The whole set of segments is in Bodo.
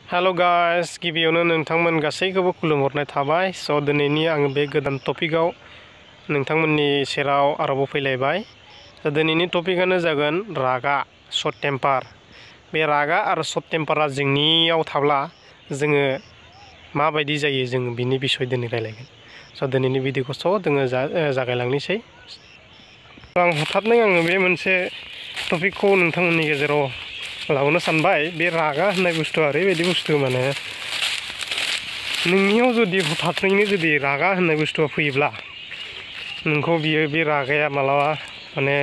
हेलो गाइस गिबियावनो नोंथांमोन गासैखौबो खुलुमहरनाय थाबाय स' दिनैनि आङो बे गोदान टपिकआव नोंथांमोननि सेराव आरोबाव फैलायबाय दिनैनि टपिकआनो जागोन रागा शर्ट टेम्पार बे रागा आरो शर्ट टेम्पारा जोंनियाव थाब्ला जोङो माबायदि जायो जों बिनि बिसय दिनै रायलायगोन स' दिनैनि भिडिअखौ जोङो जागायलांनोसै आं हथाथनो आङो बे मोनसे टपिकखौ नोंथांमोननि गेजेराव लाबोनो सानबाय बे रागा होननाय बुस्थुआ ओरैबायदि बुस्थु माने नोंनियाव जुदि हथाथैनो जुदि रागा होननाय बुस्थुआ फैयोब्ला नोंखौ बियो बे रागाया मालाबा माने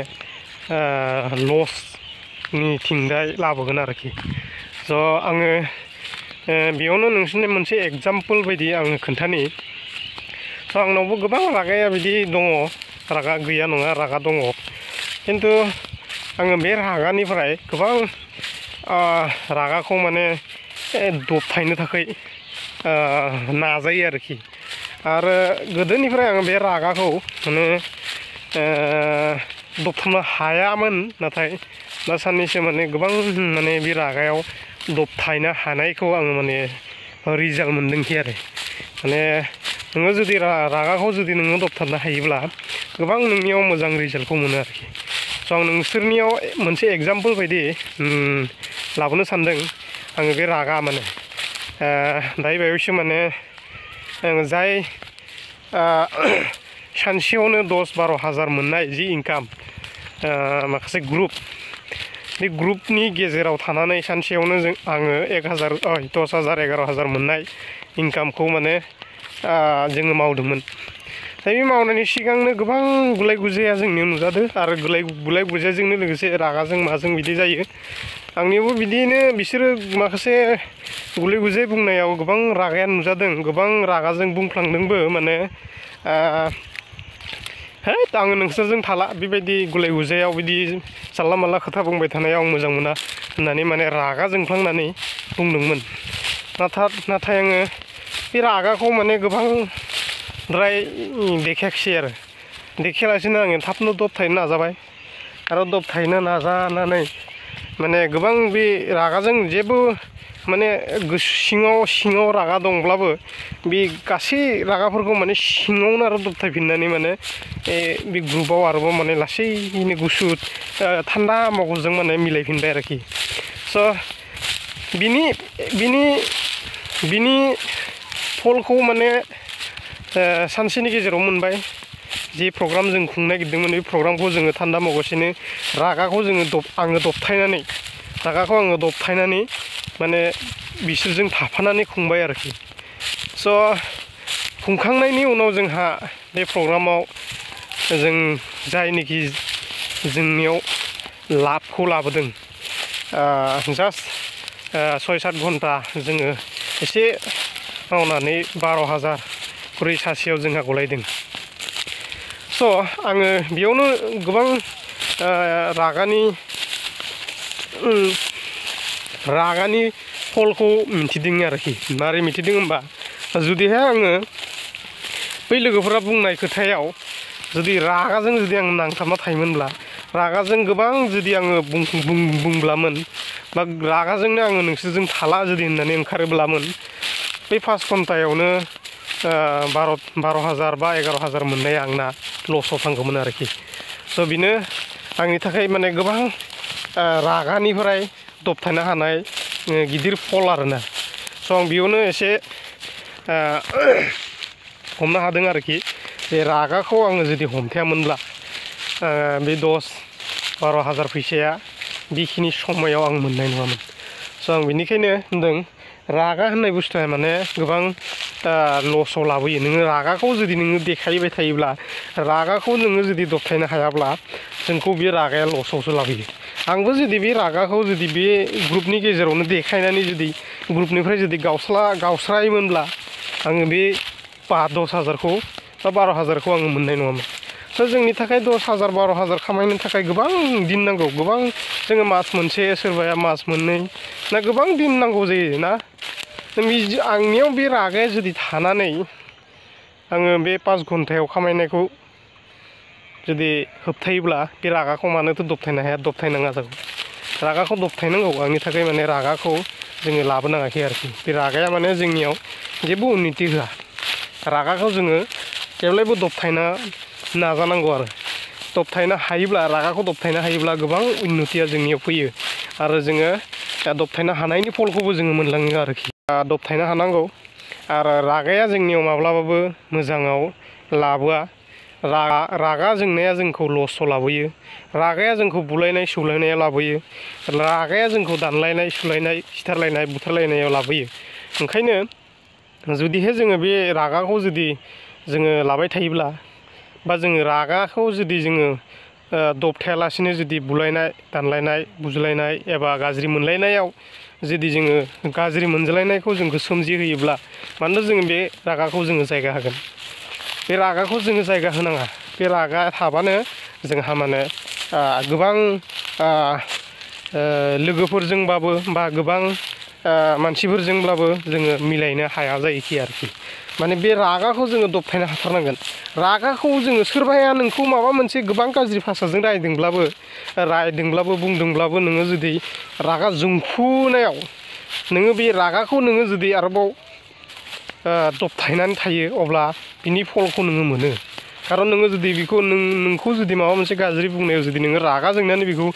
लसनि थिंजाय लाबोगोन आरोखि स' आङो बेयावनो नोंसोरनि मोनसे एग्जाम्पल बायदि आङो खोन्थानि स' आंनावबो गोबां रागाया बिदि दङ रागा गैया नङा रागा दङ खिन्थु आङो बे रागानिफ्राय गोबां रागाखौ माने दबथायनो थाखाय नाजायो आरोखि आरो गोदोनिफ्राय आङो बे रागाखौ माने दबथायनो हायामोन नाथाय दा साननैसो माने गोबां माने बे रागायाव दबथायनो हानायखौ आङो माने रिजाल्ट मोनदोंखि आरो माने नोङो जुदि रागाखौ जुदि नोङो दबथायनो हायोब्ला गोबां नोंनियाव मोजां रिजाल्टखौ मोनो आरोखि स' आं नोंसोरनियाव मोनसे एग्जाम्पल बायदि लाबोनो सानदों आङो बे रागा माने दायो बावैसो माने जाय सानसेयावनो 10-12 हाजार मोननाय जि इनकाम माखासे ग्रुप बे ग्रुपनि गेजेराव थानानै सानसेयावनो आङो 10,000 11,000 मोननाय इनकामखौ माने जोङो मावदोंमोन दा बे मावनायनि सिगांनो गोबां गुलाय गुजाया जोंनियाव नुजादों आरो गुलाय गुजायजोंनो लोगोसे रागाजों माजों बिदि जायो आंनियावबो बिदिनो बिसोरो माखासे गुलाय गुजाय बुंनायाव गोबां रागाया नुजादों गोबां रागाजों बुंफ्लांदोंबो माने है आङो नोंसोरजों थाला बेबायदि गुलाय गुजायाव बिदि जानला मानला खोथा बुंबाय थानायाव आं मोजां मोना होननानै माने रागा जोंफ्लांनानै बुंदोंमोन नाथाय आङो बे रागाखौ माने गोबांद्राय देखायाखिसै आरो देखायालासिनो आङो थाबनो दबथायनो नाजाबाय आरो दबथायनो नाजानानै माने गोबां बे रागाजों जेबो माने सिङाव रागा दंब्लाबो बे गासै रागाफोरखौ माने सिङावनो आरो दबथायफिननानै माने बे ग्रुपआव आरोबाव माने लासैनो गुसु थान्दा मगजजों माने मिलायफिनबाय आरोखि स' बिनि फलखौ माने सानसेनि गेजेराव मोनबाय जि प्रग्राम जों खुंनो नागिरदोंमोन बे प्रग्रामखौ जोङो थान्दा मगजैनो रागाखौ आङो दबथायनानै माने बिसोरजों थाफानानै खुंबाय आरोखि स' खुंखांनायनि उनाव जोंहा बे प्रग्रामाव जों जायनोखि जोंनियाव लाबखौ लाबोदों जास्ट 6-7 घन्टा जोङो एसे मावनानै 12,000 खरि सासेयाव जोंहा गलायदों स' आङो बेयावनो गोबां रागानि फलखौ मिथिदों आरोखि मारै मिथिदों होनबा जुदिहाय आङो बै लोगोफोरा बुंनाय खोथायाव जुदि रागाजों जुदि आं नांथाबना थायोमोनब्ला रागाजों गोबां जुदि आङो बुंब्लामोन बा रागाजोंनो आङो नोंसोरजों थाला जुदि होननानै ओंखारोब्लामोन बे 5 घन्टायावनो 12,000 बा 11,000 मोननाया आंना लसआव थांगौमोन आरोखि स' बेनो आंनि थाखाय माने गोबां रागानिफ्राय दबथायनो हानाय गिदिर फल आरोना स' आं बेयावनो एसे हमनो हादों आरोखि बे रागाखौ आङो जुदि हमथायामोनब्ला बे 10-12 हाजार फैसाया बेखिनि समायाव आं मोननाय नङामोन स' आं बेनिखायनो होनदों रागा होननाय बुस्थुआ माने गोबां लसआव लाबोयो नोङो रागाखौ जुदि नोङो देखायबाय थायोब्ला रागाखौ नोङो जुदि दबथायनो हायाब्ला जोंखौ बे रागाया लसआवसो लाबोयो आंबो जुदि बे रागाखौ जुदि बे ग्रुपनि गेजेरावनो देखायनानै जुदि ग्रुपनिफ्राय जुदि गावस्रायोमोनब्ला आङो बे 10,000खौ बा 12,000खौ आङो मोननाय नङामोन दा जोंनि थाखाय 10,000 12,000 खामायनो थाखाय गोबां दिन नांगौ गोबां जोङो मास मोनसे सोरबाया मास मोननै ना गोबां दिन नांगौ जायो ना आंनियाव बे रागाया जुदि थानानै आङो बे 5 घन्टायाव खामायनायखौ जुदि होबथायोब्ला बे रागाखौ मानोथो दबथायनो हाया दबथायनाङा जागौ रागाखौ दबथायनांगौ आंनि थाखाय माने रागाखौ जोङो लाबोनाङाखै आरोखि बे रागाया माने जोंनियाव जेबो उन्नति होआ रागाखौ जोङो जेब्लायबो दबथायनो नाजानांगौ आरो दबथायनो हायोब्ला रागाखौ दबथायनो हायोब्ला गोबां उन्नतिया जोंनियाव फैयो आरो जोङो दबथायनो हानायनि फलखौबो जोङो मोनलाङो आरोखि दबथायनो हानांगौ आरो रागाया जोंनियाव माब्लाबाबो मोजाङाव लाबोआ रागा जोंनाया जोंखौ लसआव लाबोयो रागाया जोंखौ बुलायनाय सौलायनायाव लाबोयो रागाया जोंखौ दानलायनाय सुलायनाय सिथारलायनाय बुथारलायनायाव लाबोयो ओंखायनो जुदिहाय जोङो बे रागाखौ जुदि जोङो लाबाय थायोब्ला बा जोङो रागाखौ जुदि जोङो दबथायालासिनो जुदि बुलायनाय दानलायनाय बुज्लायनाय एबा गाज्रि मोनलायनायाव जुदि जोङो गाज्रि मोनज्लायनायखौ जोंखौ सोमजिहोयोब्ला मानोना जोङो बे रागाखौ जोङो जायगा होगोन बे रागाखौ जोङो जायगा होनाङा बे रागा थाबानो जोंहा माने गोबां लोगोफोरजोंबाबो बा गोबां मानसिफोरजोंब्लाबो जोङो मिलायनो हाया जायोखि आरोखि माने बे रागाखौ जोङो दबथायनो हाथारनांगोन रागाखौ जोङो सोरबाया नोंखौ माबा मोनसे गोबां गाज्रि भाषाजों रायदोंब्लाबो बुंदोंब्लाबो नोङो जुदि रागा जोंफुनायाव नोङो बे रागाखौ नोङो जुदि आरोबाव दबथायनानै थायो अब्ला बिनि फलखौ नोङो मोनो खारन नोङो जुदि बेखौ नोंखौ जुदि माबा मोनसे गाज्रि बुंनायाव जुदि नोङो रागा जोंनानै बेखौ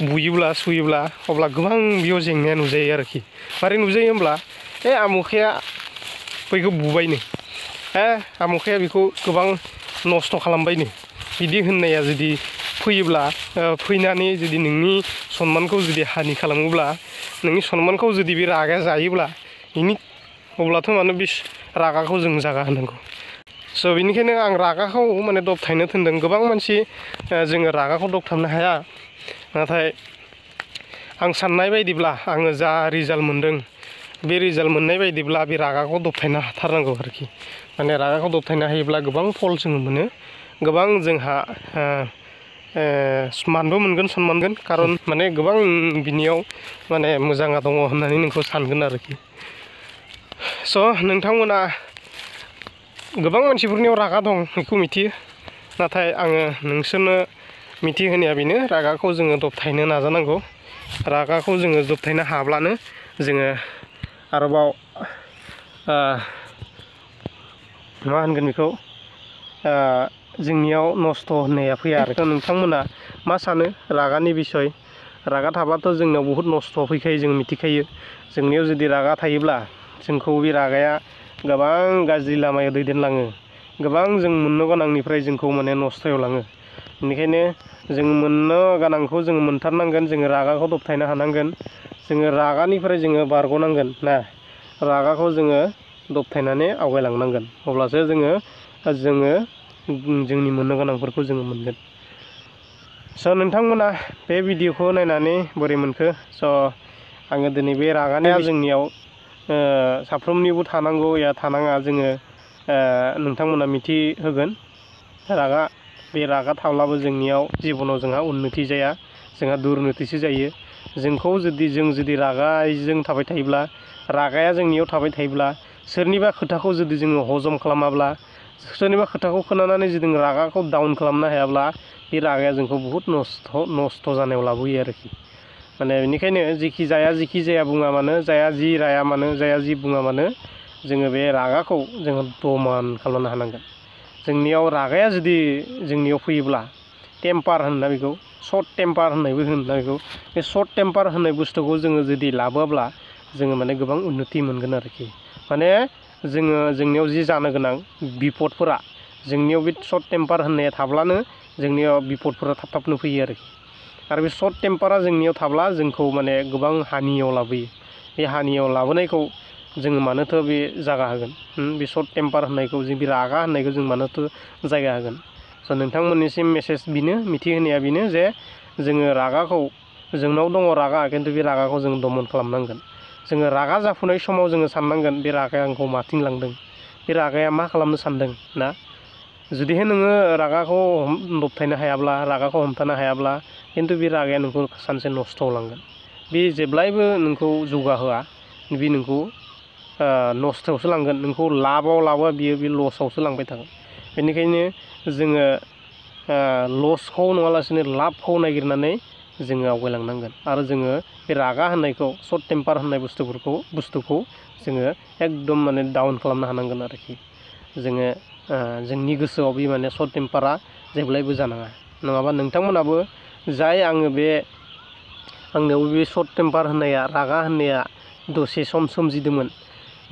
बुयोब्ला सुयोब्ला अब्ला गोबां बेयाव जेंनाया नुजायो आरोखि मारै नुजायो होमब्ला आमुखाया बैखौ बुबायनो आमुखाया बेखौ गोबां नस्थ' खालामबायनो बिदि होननाया जुदि फैयोब्ला फैनानै जुदि नोंनि सनमानखौ जुदि हानि खालामोब्ला नोंनि सनमानखौ जुदि बे रागाया जायोब्ला अब्लाथ' माने बे रागाखौ जों जागा होनांगौ स' बेनिखायनो आं रागाखौ माने दबथायनो थिनदों गोबां मानसि जोङो रागाखौ दबथायनो हाया नाथाय आं साननाय बायदिब्ला आङो जा रिजाल्ट मोन्दों बे रिजाल्ट मोननाय बायदिब्ला बे रागाखौ दबथायनो हाथारनांगौ आरोखि माने रागाखौ दबथायनो हायोब्ला गोबां फल जोङो मोनो गोबां जोंहा मानबो मोनगोन सनमानगोन खारन माने गोबां बिनियाव माने मोजाङा दङ होननानै नोंखौ सानगोन आरोखि स' नोंथांमोना गोबां मानसिफोरनियाव रागा दं बेखौ मिथियो नाथाय आङो नोंसोरनो मिथिहोनाया बेनो रागाखौ जोङो दबथायनो नाजानांगौ रागाखौ जोङो दबथायनो हाब्लानो जोङो आरोबाव मा होनगोन बेखौ जोंनियाव नस्थ' होननाया फैया आरो नोंथांमोना मा सानो रागानि बिसय रागा थाबाथ' जोंनाव बहुद नस्थ' फैखायो जों मिथिखायो जोंनियाव जुदि रागा थायोब्ला जोंखौ बे रागाया गोबां गाज्रि लामायाव दैदेनलाङो गोबां जों मोननो गोनांनिफ्राय जोंखौ माने नस्थ'याव लाङो बेनिखायनो जों मोननो गोनांखौ जोङो मोनथारनांगोन जोङो रागाखौ दबथायनो हानांगोन जोङो रागानिफ्राय जोङो बारग'नांगोन ना रागाखौ जोङो दबथायनानै आवगायलांनांगोन अब्लासो जोङो जोंनि मोननो गोनांफोरखौ जोङो मोनगोन स' नोंथांमोना बे भिडिअखौ नायनानै बोरै मोनखो स' आङो दिनै बे रागाया जोंनियाव साफ्रोमनिबो थानांगौ या थानाङा जोङो नोंथांमोना मिथिहोगोन बे रागा थाब्लाबो जोंनियाव जिबनाव जोंहा उन्नति जाया जोंहा दुरनतिसो जायो जों जुदि रागाजों थाबाय थायोब्ला रागाया जोंनियाव थाबाय थायोब्ला सोरनिबा खोथाखौ जुदि जोङो हजम खालामाब्ला सोरनिबा खोथाखौ खोनानानै जुदि रागाखौ डाउन खालामनो हायाब्ला बे रागाया जोंखौ बहुद नस्थ' जानायाव लाबोयो आरोखि माने बेनिखायनो जिखि जाया बुङा मानो जाया जि राया मानो जाया जि बुङा मानो जोङो बे रागाखौ जोङो दमान खालामनो हानांगोन जोंनियाव रागाया जुदि जोंनियाव फैयोब्ला टेम्पार होनना बेखौ सर्ट टेम्पार होननायबो होनना बेखौ बे सर्ट टेम्पार होननाय बुस्थुखौ जोङो जुदि लाबोआब्ला जोङो माने गोबां उन्नति मोनगोन आरोखि माने जोंनियाव जि जानो गोनां बिपदफोरा जोंनियाव बे सर्ट टेम्पार होननाया थाब्लानो जोंनियाव बिपदफोरा थाबनो फैयो आरो बे सर्ट टेम्पारा जोंनियाव थाब्ला जोंखौ माने गोबां हानियाव लाबोयो बे हानियाव लाबोनायखौ जोङो मानोथो बे जागा होगोन बे सर्ट टेम्पार होननायखौ जों बे रागा होननायखौ जों मानोथो जायगा होगोन स' नोंथांमोननिसिम मेसेज मिथिहोनाया बेनो जे जोङो रागाखौ जोंनाव दङ रागा खिन्थु बे रागाखौ जों दमन खालामनांगोन जोङो रागा जाफुनाय समाव जोङो साननांगोन बे रागाया आंखौ माथिं लांदों बे रागाया मा खालामनो सानदों ना जुदिहाय नोङो रागाखौ दबथायनो हायाब्ला रागाखौ हमथानो हायाब्ला खिन्थु बे रागाया नोंखौ सानसे नस्थ'आव लांगोन बे जेब्लायबो नोंखौ जौगाहोआ बे नोंखौ नस्थ'आवसो लांगोन नोंखौ लाबा बियो बे लसआवसो लांबाय थागोन बेनिखायनो जोङो लसखौ नङालासिनो लाबखौ नागिरनानै जोङो आवगायलांनांगोन आरो जोङो बे रागा होननायखौ सर्ट टेम्पार होननाय बुस्थुखौ जोङो एकदम माने डाउन खालामनो हानांगोन आरोखि जोङो जोंनि गोसोआव बे माने सर्ट टेम्पारा जेब्लायबो जानाङा नङाबा नोंथांमोनाबो जाय आंनियाव बे सर्ट टेम्पार होननाया रागा होननाया दसे सम सोमजिदोंमोन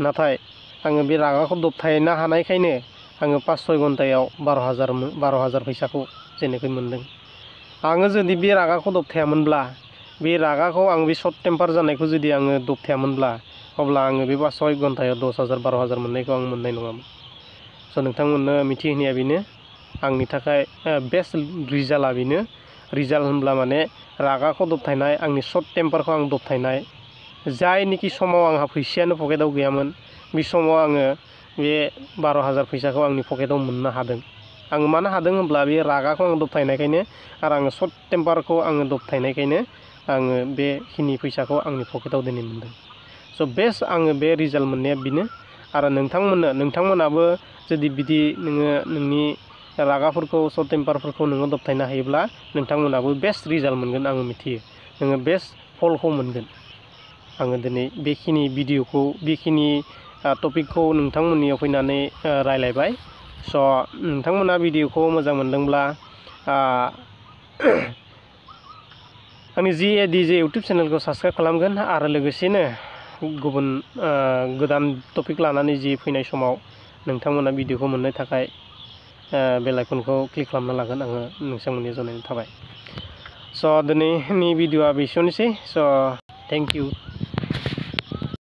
नाथाय आङो बे रागाखौ दबथायनो हानायखायनो आङो 5-6 घन्टायाव 12,000 फैसाखौ जेनेखि मोन्दों आङो जुदि बे रागाखौ दबथायामोनब्ला बे रागाखौ आं बे सर्ट टेम्पार जानायखौ जुदि आङो दबथायामोनब्ला अब्ला आङो बे 5-6 घन्टायाव 10,000 12,000 मोननायखौ आं मोननाय नङामोन स' नोंथांमोननो मिथिहोनाया बेनो आंनि थाखाय बेस्ट रिजाल्टआ बेनो रिजाल्ट होनब्ला माने रागाखौ दबथायनाय आंनि सर्ट टेम्पारखौ आं दबथायनाय जायनिखि समाव आंहा फैसायानो पकेटाव गैयामोन बे समाव आङो बे 12,000 फैसाखौ आंनि पकेटाव मोननो हादों आङो मानो हादों होनब्ला बे रागाखौ आं दबथायनायखायनो आरो आङो सर्ट टेम्पारखौ आङो दबथायनायखायनो आङो बेखिनि फैसाखौ आंनि पकेटाव दिनै मोनदों स' बेस्ट आङो बे रिजाल्ट मोननाया बेनो आरो नोंथांमोनाबो जुदि बिदि नोङो नोंनि रागाफोरखौ सर्ट टेम्पारफोरखौ नोङो दबथायनो हायोब्ला नोंथांमोनाबो बेस्ट रिजाल्ट मोनगोन आङो मिथियो नोङो बेस्ट फलखौ मोनगोन आङो दिनै बेखिनि भिडिअखौ बेखिनि टपिकखौ नोंथांमोननियाव फैनानै रायलायबाय स' नोंथांमोना भिडिअखौ मोजां मोनदोंब्ला आंनि JADJ इउटुब चेनेलखौ साबस्क्राइब खालामगोन आरो लोगोसेनो गुबुन गोदान टपिक लानानै जि फैनाय समाव नोंथांमोना भिडिअखौ मोननो थाखाय बेल आइकनखौ क्लिक खालामना लागोन आङो नोंथांमोननि जनायनाय थाबाय स' दिनैनि भिडिअआ बेसेनोसै स' थेंक इउ